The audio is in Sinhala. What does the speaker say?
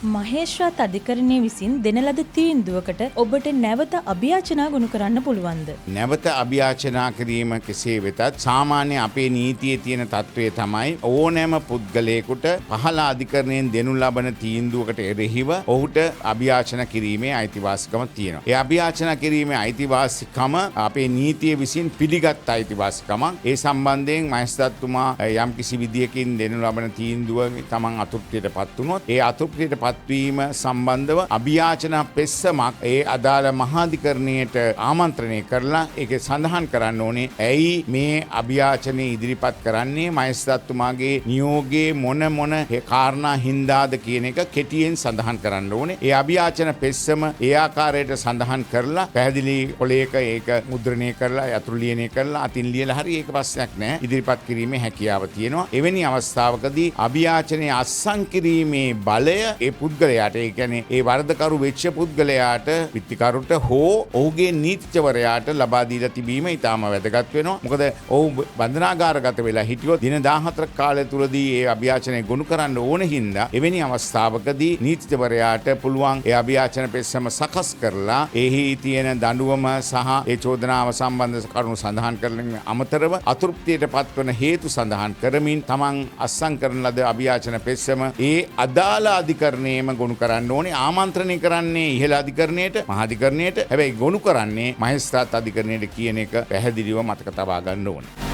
මහේස්ත්‍රාත් අධිකරණය විසින් දෙන ලද තීන්දුවකට ඔබට නැවත අභියාචනා ගොනු කරන්න පුළුවන්ද? නැවත අභියාචනා කිරීම කෙසේ වෙතත්, සාමාන්‍ය අපේ නීතියේ තියෙන තත්ත්වය තමයි ඕනෑම පුද්ගලයෙකුට පහළ අධිකරණයෙන් දෙනු ලබන තීන්දුවකට එරෙහිව ඔහුට අභියාචන කිරීමේ අයිතිවාසිකම තියෙනවා. ඒ අභියාචනා කිරීමේ අයිතිවාසිකම අපේ නීතිය විසින් පිළිගත් අයිතිවාසිකමක්. ඒ සම්බන්ධයෙන් මහේස්ත්‍රාත්තුමා යම්කිසි විදියකින් දෙනු ලබන තීන්දුව තමන් අතෘප්තියට පත් වුණොත්, ඒ අතෘප්තියට පත්වීම සම්බන්ධව අභියාචන පෙත්සමක් ඒ අදාළ මහාධිකරණයට ආමන්ත්‍රණය කරලා ඒක සඳහන් කරන්න ඕනේ. ඇයි මේ අභියාචනය ඉදිරිපත් කරන්නේ, මහේස්ත්‍රාත්තුමාගේ නියෝගයේ මොන මොන කාරණා හින්දාද කියන එක කෙටියෙන් සඳහන් කරන්න ඕනේ. ඒ අභියාචන පෙත්සම ඒ ආකාරයට සඳහන් කරලා පැහැදිලි කොලයක ඒක මුද්‍රණය කරලා, යතුරු ලියනය කරලා, අතින් ලියලා හරි ඒක ප්‍රශ්නයක් නෑ, ඉදිරිපත් කිරීමේ හැකියාව තියෙනවා. එවැනි අවස්ථාවකදී අභියාචනය අත්සන් කිරීමේ බලය ඒ පුද්ගලයාට, ඒ කියන්නේ ඒ වරදකරු වෙච්ච පුද්ගලයාට, විත්තිකරුට හෝ ඔහුගේ නීතිඥවරයාට ලබා දීලා තිබීම ඉතාම වැදගත් වෙනවා. මොකද ඔහු බන්ධනාගාරගත වෙලා හිටියොත් දින 14 කාලය තුලදී ඒ අභියාචනය ගොනු කරන්න ඕන හින්දා එවැනි අවස්ථාවකදී නීතිඥවරයාට පුළුවන් ඒ අභියාචන පෙත්සම සකස් කරලා එහි තියෙන දඬුවම සහ ඒ චෝදනාව සම්බන්ධ කරුණු සඳහන් කරන අමතරව අතෘප්තියට පත්වන හේතු සඳහන් කරමින් තමන් අත්සන් කරන ලද අභියාචන පෙත්සම ඒ අදාළ අධිකරණයේම ගොනු කරන්න ඕනේ. ආමන්ත්‍රණය කරන්නේ ඉහළ අධිකරණයට, මහාධිකරණයට. හැබැයි ගොනු කරන්නේ මහේස්ත්‍රාත් අධිකරණයට කියන එක පැහැදිලිව මතක තබා ගන්න ඕනේ.